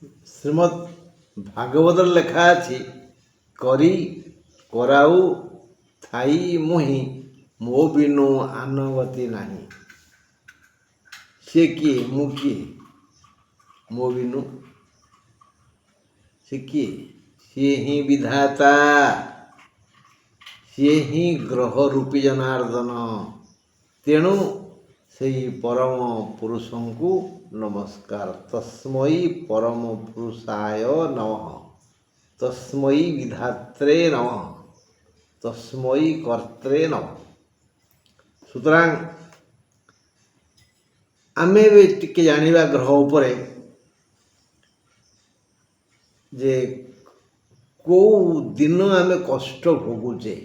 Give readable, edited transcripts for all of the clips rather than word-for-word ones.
ଶ୍ରୀମଦ୍ ଭାଗବତରେ ଲେଖା ଅଛି, କରି କରାଉ ଥାଇ ମୁହିଁ, ମୋ ବିନୁ ଆନ ଗତି ନାହିଁ। ସିଏ କିଏ? ମୁଁ କିଏ? ମୋ ବିନୁ ସେ କିଏ? ସିଏ ହିଁ ବିଧାତା, ସିଏ ହିଁ ଗ୍ରହ ରୂପୀ ଜନାର୍ଦ୍ଦନ। ତେଣୁ ସେଇ ପରମ ପୁରୁଷଙ୍କୁ ନମସ୍କାର। ତସ୍ମୈ ପରମ ପୁରୁଷାୟ ନମଃ, ତସ୍ମୈ ବିଧାତ୍ରେ ନମଃ, ତସ୍ମୈ କର୍ତ୍ରେ ନମଃ। ସୁତରାଂ ଆମେ ଏବେ ଟିକେ ଜାଣିବା ଗ୍ରହ ଉପରେ ଯେ କେଉଁ ଦିନ ଆମେ କଷ୍ଟ ଭୋଗୁଛେ।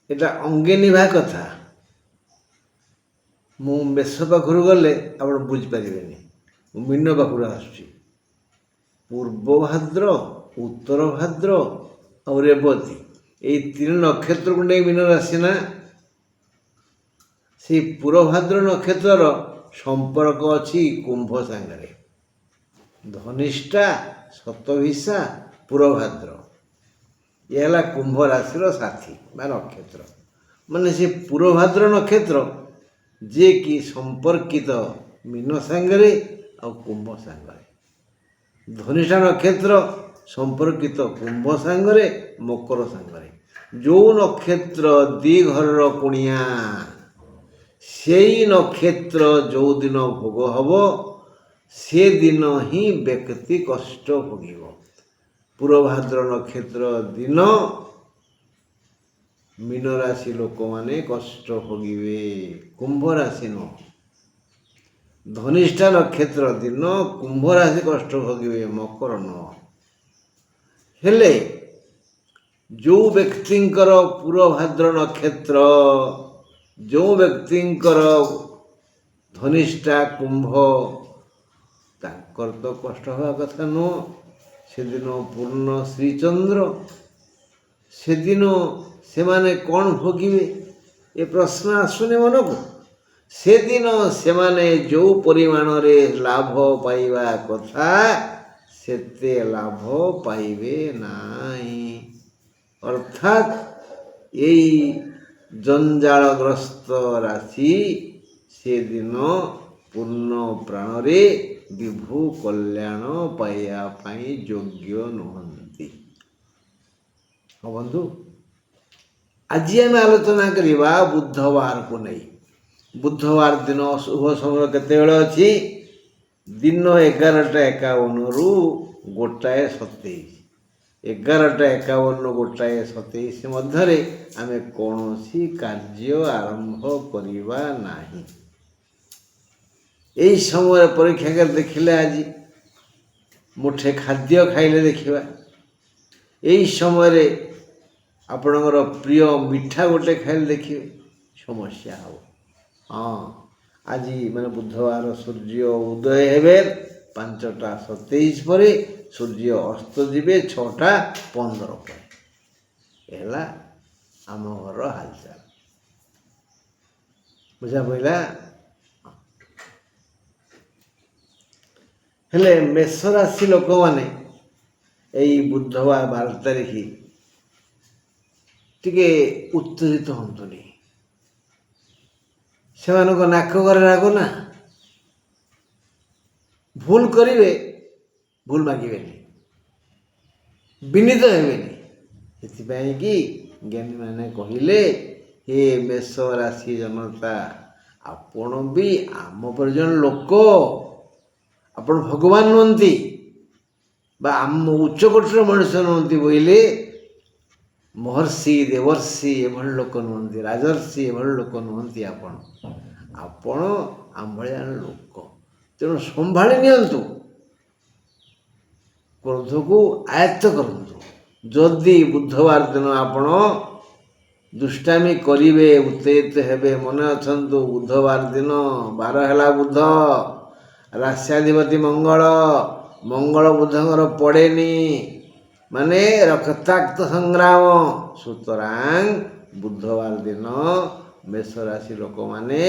ଏଇଟା ଅଙ୍ଗେ ନିଭା କଥା। ମୁଁ ମେଷ ପାଖରୁ ଗଲେ ଆପଣ ବୁଝିପାରିବେନି। ମୁଁ ମୀନ ପାଖରୁ ଆସୁଛି। ପୂର୍ବ ଭାଦ୍ର, ଉତ୍ତର ଭାଦ୍ର ଆଉ ରେବତୀ, ଏଇ ତିନି ନକ୍ଷତ୍ରକୁ ନେଇ ମୀନ ରାଶି ନା। ସେଇ ପୂର୍ବଭାଦ୍ର ନକ୍ଷତ୍ରର ସମ୍ପର୍କ ଅଛି କୁମ୍ଭ ସାଙ୍ଗରେ। ଧନିଷ୍ଠା, ଶତଭିଷା, ପୂର୍ବଭାଦ୍ର, ଇଏ ହେଲା କୁମ୍ଭ ରାଶିର ସାଥୀ ବା ନକ୍ଷତ୍ର। ମାନେ ସେ ପୂର୍ବଭାଦ୍ର ନକ୍ଷତ୍ର ଯିଏକି ସମ୍ପର୍କିତ ମୀନ ସାଙ୍ଗରେ ଆଉ କୁମ୍ଭ ସାଙ୍ଗରେ। ଧନିଷ୍ଠା ନକ୍ଷତ୍ର ସମ୍ପର୍କିତ କୁମ୍ଭ ସାଙ୍ଗରେ, ମକର ସାଙ୍ଗରେ। ଯେଉଁ ନକ୍ଷତ୍ର ଦି ଘରର କୁଣିଆ, ସେଇ ନକ୍ଷତ୍ର ଯେଉଁଦିନ ଭୋଗ ହେବ, ସେଦିନ ହିଁ ବ୍ୟକ୍ତି କଷ୍ଟ ଭୋଗିବ। ପୂର୍ବଭାଦ୍ର ନକ୍ଷତ୍ର ଦିନ ମୀନ ରାଶି ଲୋକମାନେ କଷ୍ଟ ଭୋଗିବେ, କୁମ୍ଭ ରାଶି ନୁହଁ। ଧନିଷ୍ଠା ନକ୍ଷତ୍ର ଦିନ କୁମ୍ଭ ରାଶି କଷ୍ଟ ଭୋଗିବେ, ମକର ନୁହଁ। ହେଲେ ଯେଉଁ ବ୍ୟକ୍ତିଙ୍କର ପୂର୍ବଭାଦ୍ର ନକ୍ଷତ୍ର, ଯେଉଁ ବ୍ୟକ୍ତିଙ୍କର ଧନିଷ୍ଠା କୁମ୍ଭ, ତାଙ୍କର ତ କଷ୍ଟ ହେବା କଥା ନୁହଁ। ସେଦିନ ପୂର୍ଣ୍ଣ ଶ୍ରୀଚନ୍ଦ୍ର, ସେଦିନ ସେମାନେ କ'ଣ ଭୋଗିବେ, ଏ ପ୍ରଶ୍ନ ଆସୁନି ମନକୁ? ସେଦିନ ସେମାନେ ଯେଉଁ ପରିମାଣରେ ଲାଭ ପାଇବା କଥା, ସେତେ ଲାଭ ପାଇବେ ନାହିଁ। ଅର୍ଥାତ୍ ଏଇ ଜଞ୍ଜାଳଗ୍ରସ୍ତ ରାଶି ସେଦିନ ପୂର୍ଣ୍ଣ ପ୍ରାଣରେ ବିଭୁ କଲ୍ୟାଣ ପାଇବା ପାଇଁ ଯୋଗ୍ୟ ନୁହନ୍ତି। ହଁ ବନ୍ଧୁ, ଆଜି ଆମେ ଆଲୋଚନା କରିବା ବୁଧବାରକୁ ନେଇ। ବୁଧବାର ଦିନ ଶୁଭ ସମୟ କେତେବେଳେ ଅଛି? ଦିନ 11ଟା 51ରୁ 1ଟା 27। 11ଟା 51, 1ଟା 27 ମଧ୍ୟରେ ଆମେ କୌଣସି କାର୍ଯ୍ୟ ଆରମ୍ଭ କରିବା ନାହିଁ। ଏଇ ସମୟରେ ପରୀକ୍ଷା କରି ଦେଖିଲେ, ଆଜି ମୁଠେ ଖାଦ୍ୟ ଖାଇଲେ ଦେଖିବା, ଏଇ ସମୟରେ ଆପଣଙ୍କର ପ୍ରିୟ ମିଠା ଗୋଟେ ଖାଇଲେ ଦେଖିବେ, ସମସ୍ୟା ହେବ। ହଁ, ଆଜି ମାନେ ବୁଧବାର ସୂର୍ଯ୍ୟ ଉଦୟ ହେବେ 5ଟା 27 ପରେ, ସୂର୍ଯ୍ୟ ଅସ୍ତ ଯିବେ 6ଟା 15 ପରେ। ଏ ହେଲା ଆମ ଘରର ହାଲଚାଲ। ବୁଝା ପଡ଼ିଲା? ହେଲେ ମେଷ ରାଶି ଲୋକମାନେ ଏଇ ବୁଧବାର 12 ତାରିଖ ଟିକେ ଉତ୍ତେଜିତ ହୁଅନ୍ତୁନି। ସେମାନଙ୍କ ନାକ ଘରେ ରାଗ ନା। ଭୁଲ କରିବେ, ଭୁଲ ମାଗିବେନି, ବିନୀତ ହେବେନି। ସେଥିପାଇଁ କି ଜ୍ଞାନୀମାନେ କହିଲେ, ହେ ମେଷ ରାଶି ଜନତା, ଆପଣ ବି ଆମ ପରି ଜଣେ ଲୋକ। ଆପଣ ଭଗବାନ ନୁହନ୍ତି ବା ଆମ ଉଚ୍ଚ କୋଟିର ମଣିଷ ନୁହନ୍ତି ବୋଇଲେ ମହର୍ଷି, ଦେବର୍ଷି ଏଭଳି ଲୋକ ନୁହନ୍ତି, ରାଜର୍ଷି ଏଭଳି ଲୋକ ନୁହନ୍ତି ଆପଣ। ଆପଣ ଆମ ଭଳିଆ ଜଣେ ଲୋକ। ତେଣୁ ସମ୍ଭାଳି ନିଅନ୍ତୁ, କ୍ରୋଧକୁ ଆୟତ୍ତ କରନ୍ତୁ। ଯଦି ବୁଧବାର ଦିନ ଆପଣ ଦୁଷ୍ଟାମି କରିବେ, ଉତ୍ତେଜିତ ହେବେ, ମନେ ଅଛନ୍ତୁ, ବୁଧବାର ଦିନ ବାର ହେଲା ବୁଧ, ରାଶ୍ୟାଧିପତି ମଙ୍ଗଳ। ମଙ୍ଗଳ ବୁଧଙ୍କର ପଡ଼େନି, ମାନେ ରକ୍ତାକ୍ତ ସଂଗ୍ରାମ। ସୁତରାଂ ବୁଧବାର ଦିନ ମେଷ ରାଶି ଲୋକମାନେ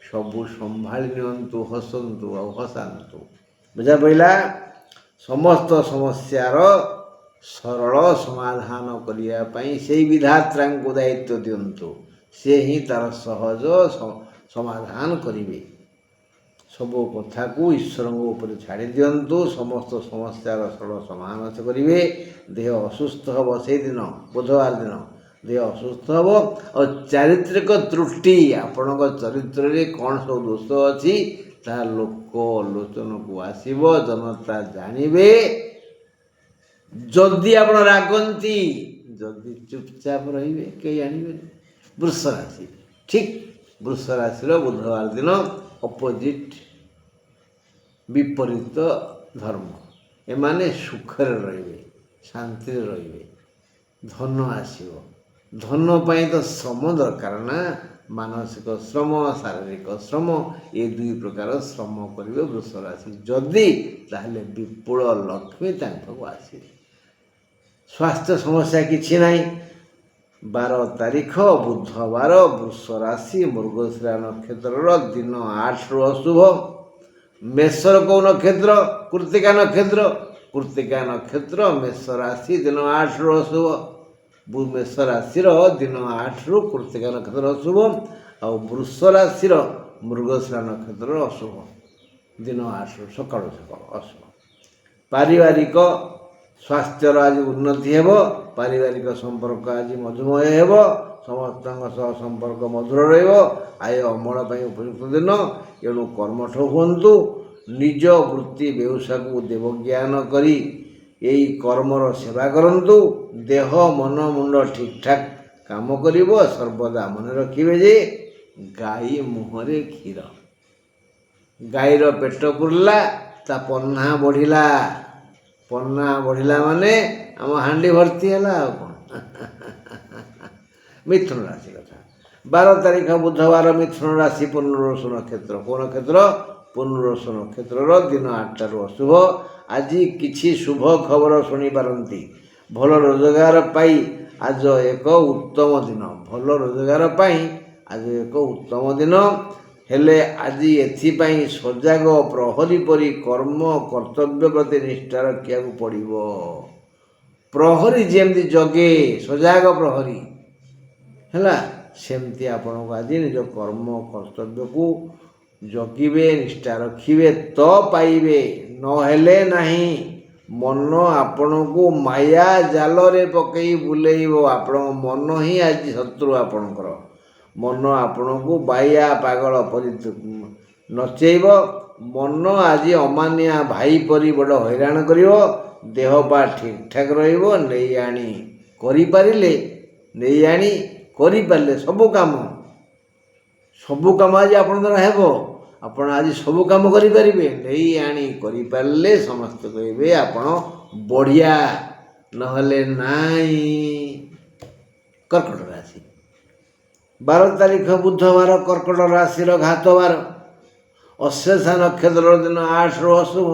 ସବୁ ସମ୍ଭାଳି ନିଅନ୍ତୁ, ହସନ୍ତୁ ଆଉ ହସାନ୍ତୁ। ବୁଝା ପଡ଼ିଲା? ସମସ୍ତ ସମସ୍ୟାର ସରଳ ସମାଧାନ କରିବା ପାଇଁ ସେଇ ବିଧାତ୍ରାଙ୍କୁ ଦାୟିତ୍ୱ ଦିଅନ୍ତୁ। ସେ ହିଁ ତାର ସହଜ ସମାଧାନ କରିବେ। ସବୁ କଥାକୁ ଈଶ୍ୱରଙ୍କ ଉପରେ ଛାଡ଼ି ଦିଅନ୍ତୁ। ସମସ୍ତ ସମସ୍ୟାର ସରଳ ସମାଧାନ ସେ କରିବେ। ଦେହ ଅସୁସ୍ଥ ହେବ ସେଇଦିନ, ବୁଧବାର ଦିନ ଦେହ ଅସୁସ୍ଥ ହେବ। ଆଉ ଚାରିତ୍ରିକ ତ୍ରୁଟି, ଆପଣଙ୍କ ଚରିତ୍ରରେ କ'ଣ ସବୁ ଦୋଷ ଅଛି ତାହା ଲୋକ ଲୋଚନକୁ ଆସିବ, ଜନତା ଜାଣିବେ। ଯଦି ଆପଣ ରାଗନ୍ତି, ଯଦି ଚୁପଚାପ ରହିବେ, କେହି ଜାଣିବେନି। ବୃଷ ରାଶି, ଠିକ୍ ବୃଷ ରାଶିର ବୁଧବାର ଦିନ ଅପୋଜିଟ୍, ବିପରୀତ ଧର୍ମ। ଏମାନେ ସୁଖରେ ରହିବେ, ଶାନ୍ତିରେ ରହିବେ, ଧନ ଆସିବ। ଧନ ପାଇଁ ତ ଶ୍ରମ ଦରକାର ନା, ମାନସିକ ଶ୍ରମ, ଶାରୀରିକ ଶ୍ରମ, ଏ ଦୁଇ ପ୍ରକାର ଶ୍ରମ କରିବେ ବୃଷ ରାଶି ଯଦି, ତାହେଲେ ବିପୁଳ ଲକ୍ଷ୍ମୀ ତାଙ୍କ ପାଖକୁ ଆସିବେ। ସ୍ୱାସ୍ଥ୍ୟ ସମସ୍ୟା କିଛି ନାହିଁ। 12 ତାରିଖ ବୁଧବାର, ବୃଷ ରାଶି, ମୃଗଶିରା ନକ୍ଷତ୍ରର ଦିନ 8ରୁ ଅଶୁଭ। ମେଷର କେଉଁ ନକ୍ଷତ୍ର? କୃତିକା ନକ୍ଷତ୍ର। କୃତିକା ନକ୍ଷତ୍ର, ମେଷ ରାଶି, ଦିନ 8ରୁ ଅଶୁଭ। ମେଷ ରାଶିର ଦିନ 8ରୁ କୃତିକା ନକ୍ଷତ୍ର ଅଶୁଭ। ଆଉ ବୃଷ ରାଶିର ମୃଗଶିରା ନକ୍ଷତ୍ରର ଅଶୁଭ, ଦିନ 8ରୁ ସକାଳୁ ସକାଳୁ ଅଶୁଭ। ପାରିବାରିକ ସ୍ୱାସ୍ଥ୍ୟର ଆଜି ଉନ୍ନତି ହେବ। ପାରିବାରିକ ସମ୍ପର୍କ ଆଜି ମଧୁମୟ ହେବ। ସମସ୍ତଙ୍କ ସହ ସମ୍ପର୍କ ମଧୁର ରହିବ। ଆୟ ଅମଳ ପାଇଁ ଉପଯୁକ୍ତ ଦିନ। ଏଣୁ କର୍ମଠ ହୁଅନ୍ତୁ। ନିଜ ବୃତ୍ତି ବ୍ୟବସାୟକୁ ଦେବଜ୍ଞାନ କରି ଏଇ କର୍ମର ସେବା କରନ୍ତୁ। ଦେହ ମନ ମୁଣ୍ଡ ଠିକ୍ଠାକ୍ କାମ କରିବ। ସର୍ବଦା ମନେ ରଖିବେ ଯେ ଗାଈ ମୁହଁରେ କ୍ଷୀର। ଗାଈର ପେଟ ପୁରିଲା, ତା ପହ୍ନା ବଢ଼ିଲା। ପହ୍ନା ବଢ଼ିଲା ମାନେ ଆମ ହାଣ୍ଡି ଭର୍ତ୍ତି ହେଲା, ଆଉ କ'ଣ? ମିଥୁନ ରାଶି କଥା। 12 ତାରିଖ ବୁଧବାର, ମିଥୁନ ରାଶି, ପୁନର୍ବସୁ ନକ୍ଷତ୍ର। କେଉଁ ନକ୍ଷତ୍ର? ପୁନର୍ବସୁ ନକ୍ଷତ୍ରର ଦିନ 8ଟାରୁ ଅଶୁଭ। ଆଜି କିଛି ଶୁଭ ଖବର ଶୁଣିପାରନ୍ତି। ଭଲ ରୋଜଗାର ପାଇଁ ଆଜ ଏକ ଉତ୍ତମ ଦିନ। ଭଲ ରୋଜଗାର ପାଇଁ ଆଜି ଏକ ଉତ୍ତମ ଦିନ। ହେଲେ ଆଜି ଏଥିପାଇଁ ସଜାଗ ପ୍ରହରୀ ପରି କର୍ମ କର୍ତ୍ତବ୍ୟ ପ୍ରତି ନିଷ୍ଠା ରଖିବାକୁ ପଡ଼ିବ। ପ୍ରହରୀ ଯେମିତି ଜଗେ, ସଜାଗ ପ୍ରହରୀ ହେଲା, ସେମିତି ଆପଣଙ୍କୁ ଆଜି ନିଜ କର୍ମ କର୍ତ୍ତବ୍ୟକୁ ଜଗିବେ, ନିଷ୍ଠା ରଖିବେ ତ ପାଇବେ, ନହେଲେ ନାହିଁ। ମନ ଆପଣଙ୍କୁ ମାୟା ଜାଲରେ ପକେଇ ବୁଲେଇବ। ଆପଣଙ୍କ ମନ ହିଁ ଆଜି ଶତ୍ରୁ ଆପଣଙ୍କର। ମନ ଆପଣଙ୍କୁ ବାଇଆ ପାଗଳ ପରି ନଚେଇବ। ମନ ଆଜି ଅମାନିଆ ଭାଇ ପରି ବଡ଼ ହଇରାଣ କରିବ। ଦେହ ପା ଠିକ୍ଠାକ୍ ରହିବ। ନେଇ ଆଣି କରିପାରିଲେ, ନେଇ ଆଣି କରିପାରିଲେ ସବୁ କାମ, ସବୁ କାମ ଆଜି ଆପଣଙ୍କ ଦ୍ୱାରା ହେବ। ଆପଣ ଆଜି ସବୁ କାମ କରିପାରିବେ। ନେଇ ଆଣି କରିପାରିଲେ ସମସ୍ତେ କହିବେ ଆପଣ ବଢ଼ିଆ, ନହେଲେ ନାଇଁ। କର୍କଟ ରାଶି, 12 ତାରିଖ ବୁଧବାର, କର୍କଟ ରାଶିର ଘାତବାର। ଅଶ୍ଳେଷା ନକ୍ଷତ୍ରର ଦିନ 8ରୁ ଅଶୁଭ।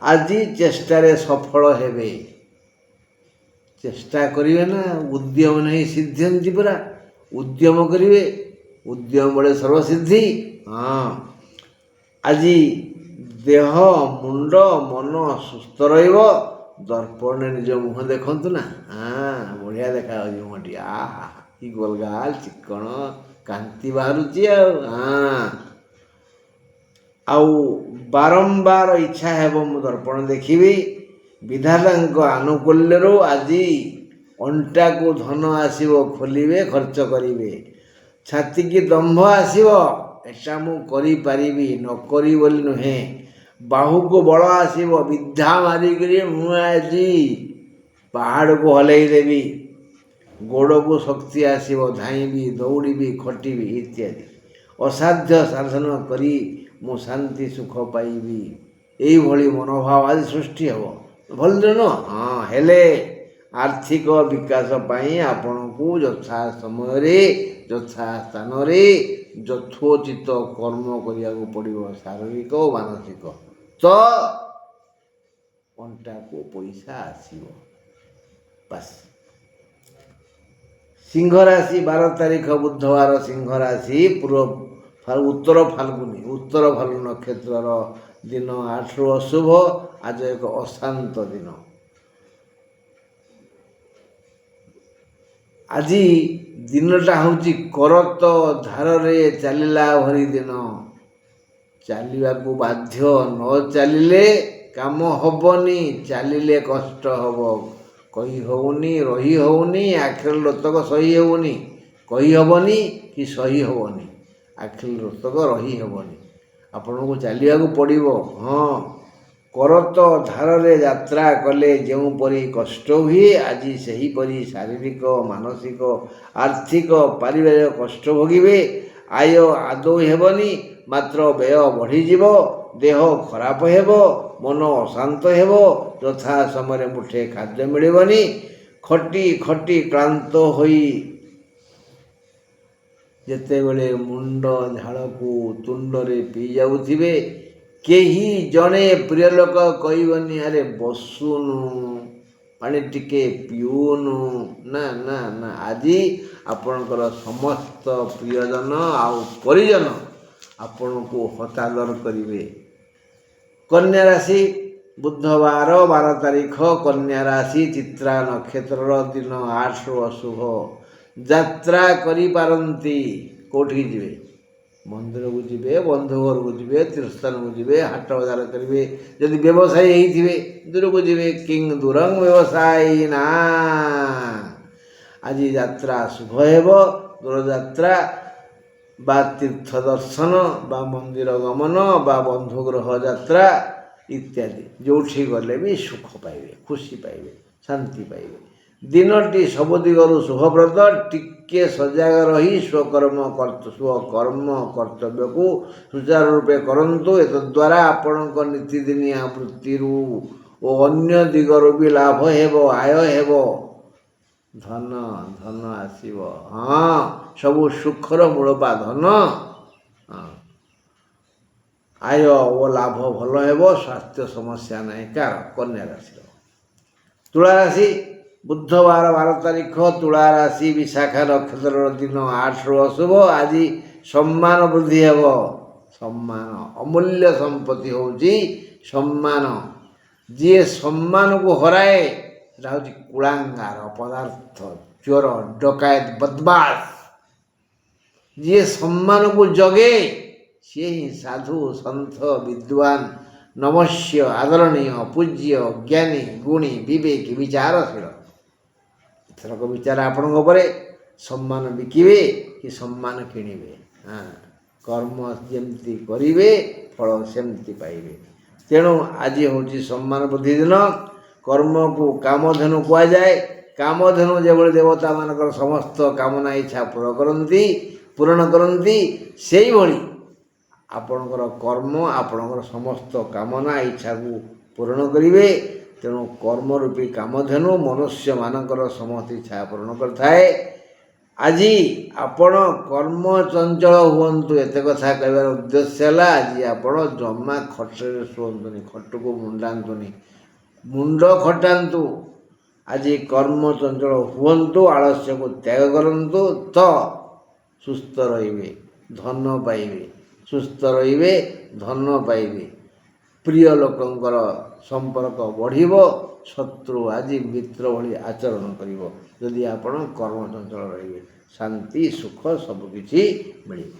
ଆଜି ଚେଷ୍ଟାରେ ସଫଳ ହେବେ। ଚେଷ୍ଟା କରିବେ ନା, ଉଦ୍ୟମ ନାହିଁ ସିଦ୍ଧ୍ୟନ୍ତି ପରା। ଉଦ୍ୟମ କରିବେ, ଉଦ୍ୟମ ବଳେ ସର୍ବସିଦ୍ଧି। ହଁ, ଆଜି ଦେହ ମୁଣ୍ଡ ମନ ସୁସ୍ଥ ରହିବ। ଦର୍ପଣରେ ନିଜ ମୁହଁ ଦେଖନ୍ତୁ ନା, ହଁ, ବଢ଼ିଆ ଦେଖାଯାଉଛି ମୁହଁଟି। ଆହା, କି ଗୋଲଗାଲ ଚିକଣ କାନ୍ତି ବାହାରୁଛି। ଆଉ ହଁ, ଆଉ ବାରମ୍ବାର ଇଚ୍ଛା ହେବ ମୁଁ ଦର୍ପଣ ଦେଖିବି। ବିଧାତାଙ୍କ ଆନୁକୂଲ୍ୟରୁ ଆଜି ଅଣ୍ଟାକୁ ଧନ ଆସିବ, ଖୋଲିବେ, ଖର୍ଚ୍ଚ କରିବେ। ଛାତିକି ଦମ୍ଭ ଆସିବ, ଏଟା ମୁଁ କରିପାରିବି, ନ କରି ବୋଲି ନୁହେଁ। ବାହୁକୁ ବଳ ଆସିବ, ବିଦ୍ଧା ମାରିକିରି ମୁଁ ଆଜି ପାହାଡ଼କୁ ହଲେଇ ଦେବି। ଗୋଡ଼କୁ ଶକ୍ତି ଆସିବ, ଧାଇଁବି, ଦୌଡ଼ିବି, ଖଟିବି ଇତ୍ୟାଦି। ଅସାଧ୍ୟ ସାଧନ କରି ମୁଁ ଶାନ୍ତି ସୁଖ ପାଇବି, ଏଇଭଳି ମନୋଭାବ ଆଜି ସୃଷ୍ଟି ହେବ। ଭଲ ଦିନ। ହଁ, ହେଲେ ଆର୍ଥିକ ବିକାଶ ପାଇଁ ଆପଣଙ୍କୁ ଯଥା ସମୟରେ, ଯଥା ସ୍ଥାନରେ, ଯଥୋଚିତ କର୍ମ କରିବାକୁ ପଡ଼ିବ, ଶାରୀରିକ ଓ ମାନସିକ, ତ ଅଣ୍ଟାକୁ ପଇସା ଆସିବ, ବାସ୍। ସିଂହ ରାଶି, 12 ତାରିଖ ବୁଧବାର, ସିଂହ ରାଶି, ପୂର୍ବ ଉତ୍ତର ଫାଲ୍ଗୁନୀ, ଉତ୍ତର ଫାଲ୍ଗୁନୀ ନକ୍ଷତ୍ରର ଦିନ 8ରୁ ଅଶୁଭ। ଆଜି ଏକ ଅଶାନ୍ତ ଦିନ। ଆଜି ଦିନଟା ହେଉଛି କରତ ଧାରରେ ଚାଲିଲା ଭଳି ଦିନ। ଚାଲିବାକୁ ବାଧ୍ୟ, ନ ଚାଲିଲେ କାମ ହବନି, ଚାଲିଲେ କଷ୍ଟ ହବ। କହି ହେଉନି, ରହି ହେଉନି, ଆଖିର ଲୋତକ ସହି ହେଉନି। କହି ହେବନି କି ସହି ହେବନି, ଆଖିର ଲୋତକ ରହି ହେବନି, ଆପଣଙ୍କୁ ଚାଲିବାକୁ ପଡ଼ିବ। ହଁ, କରତ ଧାରରେ ଯାତ୍ରା କଲେ ଯେଉଁପରି କଷ୍ଟ ହୁଏ, ଆଜି ସେହିପରି ଶାରୀରିକ, ମାନସିକ, ଆର୍ଥିକ, ପାରିବାରିକ କଷ୍ଟ ଭୋଗିବେ। ଆୟ ଆଦୌ ହେବନି, ମାତ୍ର ବ୍ୟୟ ବଢ଼ିଯିବ। ଦେହ ଖରାପ ହେବ, ମନ ଅଶାନ୍ତ ହେବ, ଯଥା ସମୟରେ ମୁଠେ ଖାଦ୍ୟ ମିଳିବନି। ଖଟି ଖଟି କ୍ଳାନ୍ତ ହୋଇ ଯେତେବେଳେ ମୁଣ୍ଡ ଝାଳକୁ ତୁଣ୍ଡରେ ପିଇ ଯାଉଥିବେ, କେହି ଜଣେ ପ୍ରିୟ ଲୋକ କହିବନି, "ଆରେ ବସୁନୁ, ପାଣି ଟିକେ ପିଉନୁ।" ନା ନା ନା, ଆଜି ଆପଣଙ୍କର ସମସ୍ତ ପ୍ରିୟଜନ ଆଉ ପରିଜନ ଆପଣଙ୍କୁ ହତାଦର କରିବେ। କନ୍ୟା ରାଶି, ବୁଧବାର 12 ତାରିଖ, କନ୍ୟା ରାଶି, ଚିତ୍ରା ନକ୍ଷତ୍ରର ଦିନ 8ରୁ ଅଶୁଭ। ଯାତ୍ରା କରିପାରନ୍ତି। କେଉଁଠିକି ଯିବେ? ମନ୍ଦିରକୁ ଯିବେ, ବନ୍ଧୁ ଘରକୁ ଯିବେ, ତୀର୍ଥସ୍ଥାନକୁ ଯିବେ, ହାଟ ବଜାର କରିବେ। ଯଦି ବ୍ୟବସାୟୀ ହେଇଥିବେ, ଦୂରକୁ ଯିବେ। କିଂ ଦୂରଂ ବ୍ୟବସାୟୀ ନା। ଆଜି ଯାତ୍ରା ଶୁଭ ହେବ। ଦୂରଯାତ୍ରା ବା ତୀର୍ଥ ଦର୍ଶନ ବା ମନ୍ଦିର ଗମନ ବା ବନ୍ଧୁ ଗୃହ ଯାତ୍ରା ଇତ୍ୟାଦି, ଯେଉଁଠି ଗଲେ ବି ସୁଖ ପାଇବେ, ଖୁସି ପାଇବେ, ଶାନ୍ତି ପାଇବେ। ଦିନଟି ସବୁ ଦିଗରୁ ଶୁଭପ୍ରଦ। ଟିକେ ସଜାଗ ରହି ସ୍ୱକର୍ମ କର୍ତ୍ତବ୍ୟକୁ ସୁଚାରୁ ରୂପେ କରନ୍ତୁ। ଏତଦ୍ୱାରା ଆପଣଙ୍କ ନୀତିଦିନିଆ ବୃତ୍ତିରୁ ଓ ଅନ୍ୟ ଦିଗରୁ ବି ଲାଭ ହେବ, ଆୟ ହେବ, ଧନ ଧନ ଆସିବ। ହଁ, ସବୁ ସୁଖର ମୂଳ ବା ଧନ। ହଁ, ଆୟ ଓ ଲାଭ ଭଲ ହେବ, ସ୍ୱାସ୍ଥ୍ୟ ସମସ୍ୟା ନାହିଁ। କାର? କନ୍ୟା ରାଶିର। ତୁଳା ରାଶି, ବୁଧବାର 12 ତାରିଖ, ତୁଳା ରାଶି, ବିଶାଖା ନକ୍ଷତ୍ରର ଦିନ 8ରୁ ଅଶୁଭ। ଆଜି ସମ୍ମାନ ବୃଦ୍ଧି ହେବ। ସମ୍ମାନ ଅମୂଲ୍ୟ ସମ୍ପତ୍ତି ହେଉଛି ସମ୍ମାନ। ଯିଏ ସମ୍ମାନକୁ ହରାଏ, ସେଟା ହେଉଛି କୁଳାଙ୍ଗାର, ପଦାର୍ଥ, ଚୋର, ଡକାୟତ, ବଦମାସ। ଯିଏ ସମ୍ମାନକୁ ଜଗେ, ସିଏ ହିଁ ସାଧୁ, ସନ୍ଥ, ବିଦ୍ୱାନ, ନମସ୍ୟ, ଆଦରଣୀୟ, ପୂଜ୍ୟ, ଜ୍ଞାନୀ, ଗୁଣୀ, ବିବେକୀ, ବିଚାରଶୀଳ। ଏଥରକ ବିଚାର ଆପଣଙ୍କ ଉପରେ। ସମ୍ମାନ ବିକିବେ କି ସମ୍ମାନ କିଣିବେ? ହଁ, କର୍ମ ଯେମିତି କରିବେ, ଫଳ ସେମିତି ପାଇବେ। ତେଣୁ ଆଜି ହେଉଛି ସମ୍ମାନ ବୃଦ୍ଧି ଦିନ। କର୍ମକୁ କାମଧେନୁ କୁହାଯାଏ। କାମଧେନୁ ଯେଭଳି ଦେବତାମାନଙ୍କର ସମସ୍ତ କାମନା ଇଚ୍ଛା ପୂରଣ କରନ୍ତି, ସେଇଭଳି ଆପଣଙ୍କର କର୍ମ ଆପଣଙ୍କର ସମସ୍ତ କାମନା ଇଚ୍ଛାକୁ ପୂରଣ କରିବେ। ତେଣୁ କର୍ମରୂପୀ କାମଧେନୁ ମନୁଷ୍ୟମାନଙ୍କର ସମସ୍ତ ଇଚ୍ଛା ପୂରଣ କରିଥାଏ। ଆଜି ଆପଣ କର୍ମ ଚଞ୍ଚଳ ହୁଅନ୍ତୁ। ଏତେ କଥା କହିବାର ଉଦ୍ଦେଶ୍ୟ ହେଲା, ଆଜି ଆପଣ ଜମା ଖଟରେ ଶୁଅନ୍ତୁନି, ଖଟକୁ ମୁଣ୍ଡାନ୍ତୁନି, ମୁଣ୍ଡ ଖଟାନ୍ତୁ। ଆଜି କର୍ମ ଚଞ୍ଚଳ ହୁଅନ୍ତୁ, ଆଳସ୍ୟକୁ ତ୍ୟାଗ କରନ୍ତୁ ତ ସୁସ୍ଥ ରହିବେ, ଧନ ପାଇବେ। ସୁସ୍ଥ ରହିବେ, ଧନ ପାଇବେ। ପ୍ରିୟ ଲୋକଙ୍କର ସମ୍ପର୍କ ବଢ଼ିବ। ଶତ୍ରୁ ଆଜି ମିତ୍ର ଭଳି ଆଚରଣ କରିବ। ଯଦି ଆପଣ କର୍ମଚଞ୍ଚଳ ରହିବେ, ଶାନ୍ତି, ସୁଖ ସବୁକିଛି ମିଳିବ।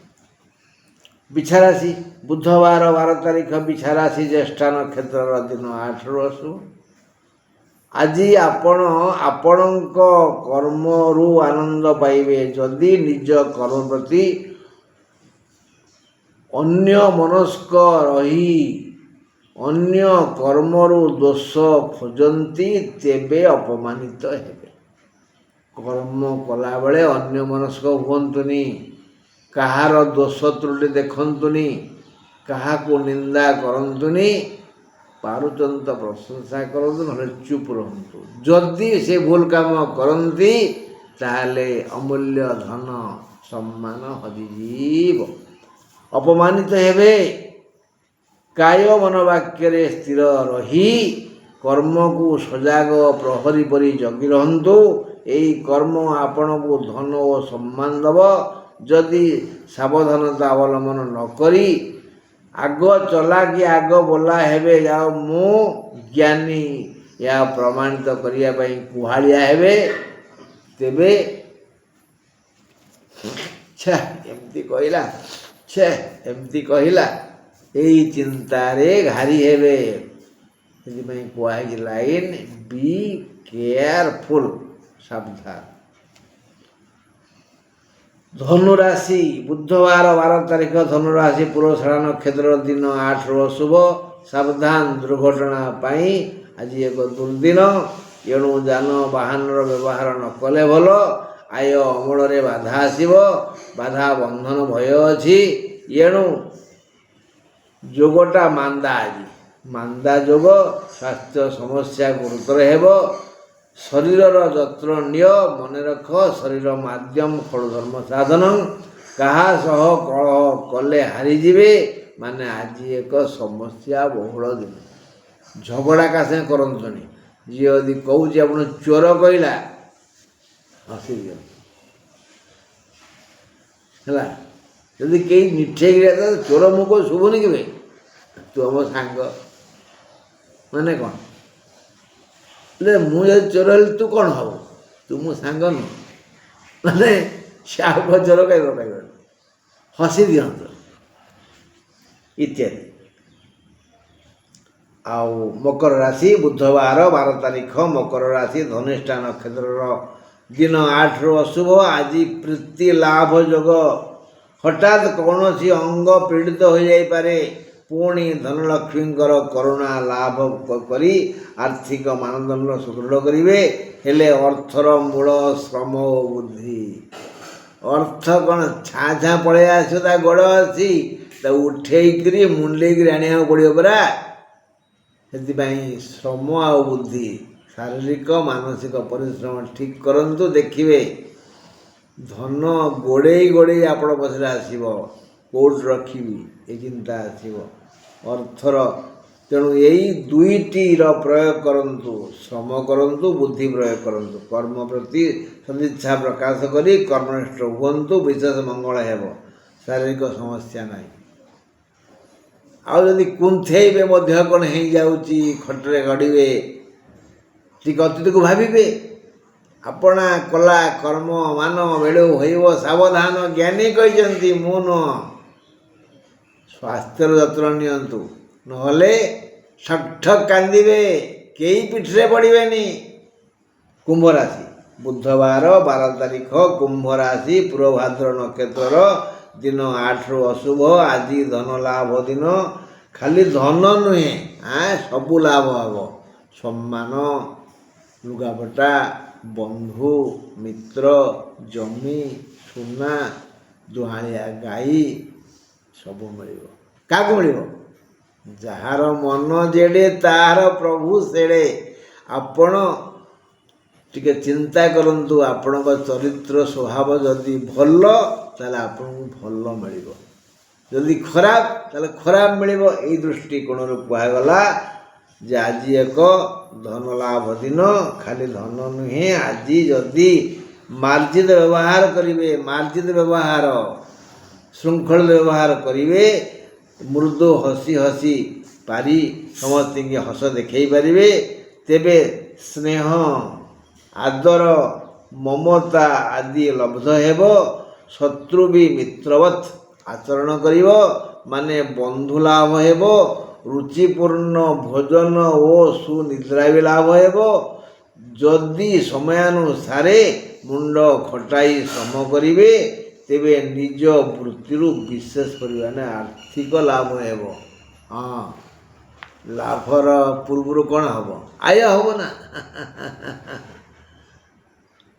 ବିଛା ରାଶି, ବୁଧବାର 12 ତାରିଖ, ବିଛା ରାଶି, ଜ୍ୟେଷ୍ଠା ନକ୍ଷତ୍ରର ଦିନ 8ରୁ ଅଶୁଭ। ଆଜି ଆପଣ ଆପଣଙ୍କ କର୍ମରୁ ଆନନ୍ଦ ପାଇବେ। ଯଦି ନିଜ କର୍ମ ପ୍ରତି ଅନ୍ୟ ମନସ୍କ ରହି ଅନ୍ୟ କର୍ମରୁ ଦୋଷ ଖୋଜନ୍ତି, ତେବେ ଅପମାନିତ ହେବେ। କର୍ମ କଲାବେଳେ ଅନ୍ୟ ମନସ୍କ ହୁଅନ୍ତୁନି, କାହାର ଦୋଷ ତ୍ରୁଟି ଦେଖନ୍ତୁନି, କାହାକୁ ନିନ୍ଦା କରନ୍ତୁନି। ପାରୁଛନ୍ତି ତ ପ୍ରଶଂସା କରନ୍ତୁ, ନହେଲେ ଚୁପ୍ ରୁହନ୍ତୁ। ଯଦି ସେ ଭୁଲ କାମ କରନ୍ତି, ତାହେଲେ ଅମୂଲ୍ୟ ଧନ ସମ୍ମାନ ହଜିଯିବ, ଅପମାନିତ ହେବେ। କାୟ ମନ ବାକ୍ୟରେ ସ୍ଥିର ରହି କର୍ମକୁ ସଜାଗ ପ୍ରହରୀ ପରି ଜଗି ରହନ୍ତୁ। ଏଇ କର୍ମ ଆପଣଙ୍କୁ ଧନ ଓ ସମ୍ମାନ ଦେବ। ଯଦି ସାବଧାନତା ଅବଲମ୍ବନ ନ କରି ଆଗ ଚଲାକି ଆଗ ବୋଲା ହେବେ, ଯାଉ ମୁଁ ଜ୍ଞାନୀ ଏହା ପ୍ରମାଣିତ କରିବା ପାଇଁ କୁହାଳିଆ ହେବେ, ତେବେ ଛେ ଏମିତି କହିଲା, ଛେ ଏମିତି କହିଲା, ଏଇ ଚିନ୍ତାରେ ଘାରି ହେବେ। ସେଥିପାଇଁ କୁହାହେଇଛି ଲାଇନ୍ ବି କେୟାରଫୁଲ୍, ସାବଧାନ। ଧନୁରାଶି ବୁଧବାର 12 ତାରିଖ, ଧନୁରାଶି ପୂର୍ବଷାଢ଼ା ନକ୍ଷତ୍ରର ଦିନ 8ରୁ ଅଶୁଭ। ସାବଧାନ, ଦୁର୍ଘଟଣା ପାଇଁ ଆଜି ଏକ ଦୁର୍ଦିନ। ଏଣୁ ଯାନବାହନର ବ୍ୟବହାର ନ କଲେ ଭଲ। ଆୟ ଅମଳରେ ବାଧା ଆସିବ, ବାଧା ବନ୍ଧନ ଭୟ ଅଛି। ଏଣୁ ଯୋଗଟା ମାନ୍ଦା, ଆଜି ମାନ୍ଦା ଯୋଗ। ସ୍ୱାସ୍ଥ୍ୟ ସମସ୍ୟା ଗୁରୁତର ହେବ। ଶରୀରର ଯତ୍ନ ନିଅ, ମନେ ରଖ ଶରୀର ମାଧ୍ୟମ ଖଳୁ ଧର୍ମ ସାଧନ। କାହା ସହ କଳହ କଲେ ହାରିଯିବେ, ମାନେ ଆଜି ଏକ ସମସ୍ୟା ବହୁଳ ଦିନ। ଝଗଡ଼ା କାହା ସାଙ୍ଗେ କରନ୍ତୁନି। ଯିଏ ଯଦି କହୁଛି ଆପଣ ଚୋର କହିଲା, ହସି ଦିଅନ୍ତୁ, ହେଲା। ଯଦି କେହି ନିଠେଇକିରି ଚୋର ମୁଁ କହୁଛି ଶୁଭୁନି କେବେ, ତୁ ଆମ ସାଙ୍ଗ ମାନେ କ'ଣ? ହେଲେ ମୁଁ ଯଦି ଚୋର ହେଲି ତୁ କ'ଣ ହବ? ତୁ ମୋ ସାଙ୍ଗ ନୁହଁ, ମାନେ ସେ ଆଉ କ'ଣ ଚୋର କହିବ? କହିବନି, ହସି ଦିଅନ୍ତୁ ଇତ୍ୟାଦି। ଆଉ ମକର ରାଶି ବୁଧବାର 12 ତାରିଖ, ମକର ରାଶି ଧନିଷ୍ଠା ନକ୍ଷତ୍ରର ଦିନ 8ରୁ ଅଶୁଭ। ଆଜି ପ୍ରୀତି ଲାଭ ଯୋଗ। ହଠାତ୍ କୌଣସି ଅଙ୍ଗ ପୀଡ଼ିତ ହୋଇଯାଇପାରେ। ପୁଣି ଧନଲକ୍ଷ୍ମୀଙ୍କର କରୁଣା ଲାଭ କରି ଆର୍ଥିକ ମାନଦଣ୍ଡ ସୁଦୃଢ଼ କରିବେ। ହେଲେ ଅର୍ଥର ମୂଳ ଶ୍ରମ ଓ ବୁଦ୍ଧି। ଅର୍ଥ କ'ଣ ଛାଁ ଛାଁ ପଳେଇ ଆସିବ? ତା ଗୋଡ଼ ଅଛି, ତାକୁ ଉଠେଇକିରି ମୁଣ୍ଡେଇକିରି ଆଣିବାକୁ ପଡ଼ିବ ପରା। ସେଥିପାଇଁ ଶ୍ରମ ଆଉ ବୁଦ୍ଧି, ଶାରୀରିକ ମାନସିକ ପରିଶ୍ରମ ଠିକ୍ କରନ୍ତୁ, ଦେଖିବେ ଧନ ଗୋଡ଼େଇ ଗୋଡ଼େଇ ଆପଣ ପଛରେ ଆସିବ। କୋଉଠି ରଖିବି ଏ ଚିନ୍ତା ଆସିବ ଅର୍ଥର। ତେଣୁ ଏଇ ଦୁଇଟିର ପ୍ରୟୋଗ କରନ୍ତୁ, ଶ୍ରମ କରନ୍ତୁ, ବୁଦ୍ଧି ପ୍ରୟୋଗ କରନ୍ତୁ। କର୍ମ ପ୍ରତି ସଦିଚ୍ଛା ପ୍ରକାଶ କରି କର୍ମନିଷ୍ଠ ହୁଅନ୍ତୁ, ବିଶେଷ ମଙ୍ଗଳ ହେବ, ଶାରୀରିକ ସମସ୍ୟା ନାହିଁ। ଆଉ ଯଦି କୁନ୍ଥେଇବେ ମଧ୍ୟ କ'ଣ ହେଇଯାଉଛି, ଖଟରେ ଗଡ଼ିବେ, ଟିକେ ଅତୀତକୁ ଭାବିବେ। ଆପଣା କଲା କର୍ମ ମାନ ବେଳୁ ହୋଇବ ସାବଧାନ, ଜ୍ଞାନୀ କହିଛନ୍ତି, ମୁଁ ନୁହଁ। ସ୍ୱାସ୍ଥ୍ୟର ଯତ୍ନ ନିଅନ୍ତୁ, ନହେଲେ ଠକ୍ ଠକ୍ କାନ୍ଦିବେ, କେହି ପିଠିରେ ପଡ଼ିବେନି। କୁମ୍ଭ ରାଶି ବୁଧବାର 12 ତାରିଖ, କୁମ୍ଭ ରାଶି ପୂର୍ବଭାଦ୍ର ନକ୍ଷତ୍ରର ଦିନ 8ରୁ ଅଶୁଭ। ଆଜି ଧନ ଲାଭ ଦିନ। ଖାଲି ଧନ ନୁହେଁ, ସବୁ ଲାଭ ହେବ। ସମ୍ମାନ, ଲୁଗାପଟା, ବନ୍ଧୁ ମିତ୍ର, ଜମି, ସୁନା, ଦୁହାଁଳିଆ ଗାଈ ସବୁ ମିଳିବ। କାହାକୁ ମିଳିବ? ଯାହାର ମନ ଯେଡ଼େ ତାହାର ପ୍ରଭୁ ସେଡ଼େ। ଆପଣ ଟିକେ ଚିନ୍ତା କରନ୍ତୁ, ଆପଣଙ୍କ ଚରିତ୍ର ସ୍ୱଭାବ ଯଦି ଭଲ ତାହେଲେ ଆପଣଙ୍କୁ ଭଲ ମିଳିବ, ଯଦି ଖରାପ ତାହେଲେ ଖରାପ ମିଳିବ। ଏଇ ଦୃଷ୍ଟିକୋଣରୁ କୁହାଗଲା ଯେ ଆଜି ଏକ ଧନ ଲାଭ ଦିନ। ଖାଲି ଧନ ନୁହେଁ, ଆଜି ଯଦି ମାର୍ଜିତ ବ୍ୟବହାର କରିବେ, ମାର୍ଜିତ ବ୍ୟବହାର, ଶୃଙ୍ଖଳିତ ବ୍ୟବହାର କରିବେ, ମୃଦୁ ହସି ହସି ପାରି ସମସ୍ତଙ୍କୁ ହସ ଦେଖାଇ ପାରିବେ, ତେବେ ସ୍ନେହ, ଆଦର, ମମତା ଆଦି ଲବ୍ଧ ହେବ। ଶତ୍ରୁ ବି ମିତ୍ରବତ୍ ଆଚରଣ କରିବ, ମାନେ ବନ୍ଧୁ ଲାଭ ହେବ। ରୁଚିପୂର୍ଣ୍ଣ ଭୋଜନ ଓ ସୁନିଦ୍ରା ବି ଲାଭ ହେବ। ଯଦି ସମୟାନୁସାରେ ମୁଣ୍ଡ ଖଟାଇ ଶ୍ରମ କରିବେ, ତେବେ ନିଜ ବୃତ୍ତିରୁ ବିଶେଷ ପରିମାଣରେ ଆର୍ଥିକ ଲାଭ ହେବ। ହଁ, ଲାଭର ପୂର୍ବରୁ କ'ଣ ହେବ? ଆୟ ହେବ ନା।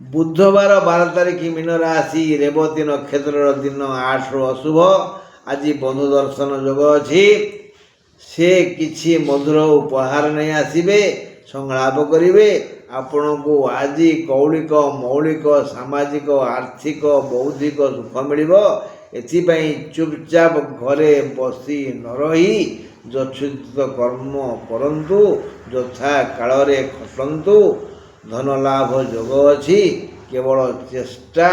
ବୁଧବାର 12 ତାରିଖ ମୀନ ରାଶି ରେବତୀ ନକ୍ଷତ୍ରର ଦିନ 8ରୁ ଅଶୁଭ। ଆଜି ବନ୍ଧୁ ଦର୍ଶନ ଯୋଗ ଅଛି। ସେ କିଛି ମଧୁର ଉପହାର ନେଇ ଆସିବେ, ସଂଳାପ କରିବେ। ଆପଣଙ୍କୁ ଆଜି କୌଳିକ, ମୌଳିକ, ସାମାଜିକ, ଆର୍ଥିକ, ବୌଦ୍ଧିକ ସୁଖ ମିଳିବ। ଏଥିପାଇଁ ଚୁପଚାପ ଘରେ ବସି ନ ରହି ଯଥୋଚିତ କର୍ମ କରନ୍ତୁ, ଯଥା କାଳରେ ଖଟନ୍ତୁ। ଧନ ଲାଭ ଯୋଗ ଅଛି, କେବଳ ଚେଷ୍ଟା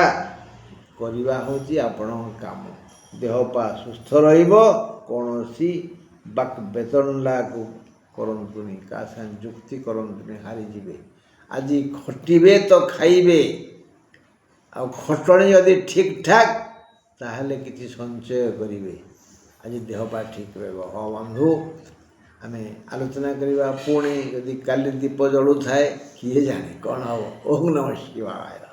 କରିବା ହେଉଛି ଆପଣଙ୍କ କାମ। ଦେହ ପା ସୁସ୍ଥ ରହିବ। କୌଣସି ବାକ୍ ବେତଣ୍ଡାକୁ କରନ୍ତୁନି, କାହା ସାଙ୍ଗେ ଯୁକ୍ତି କରନ୍ତୁନି, ହାରିଯିବେ। ଆଜି ଖଟିବେ ତ ଖାଇବେ, ଆଉ ଖଟଣି ଯଦି ଠିକ୍ ଠାକ୍ ତାହେଲେ କିଛି ସଞ୍ଚୟ କରିବେ। ଆଜି ଦେହ ପା ଠିକ୍ ରହିବ। ହଁ ବନ୍ଧୁ, ଆମେ ଆଲୋଚନା କରିବା ପୁଣି ଯଦି କାଲି ଦୀପ ଜଳୁଥାଏ। କିଏ ଜାଣେ କ'ଣ ହେବ। ଓଁ ନମଃ ଶିବାୟ।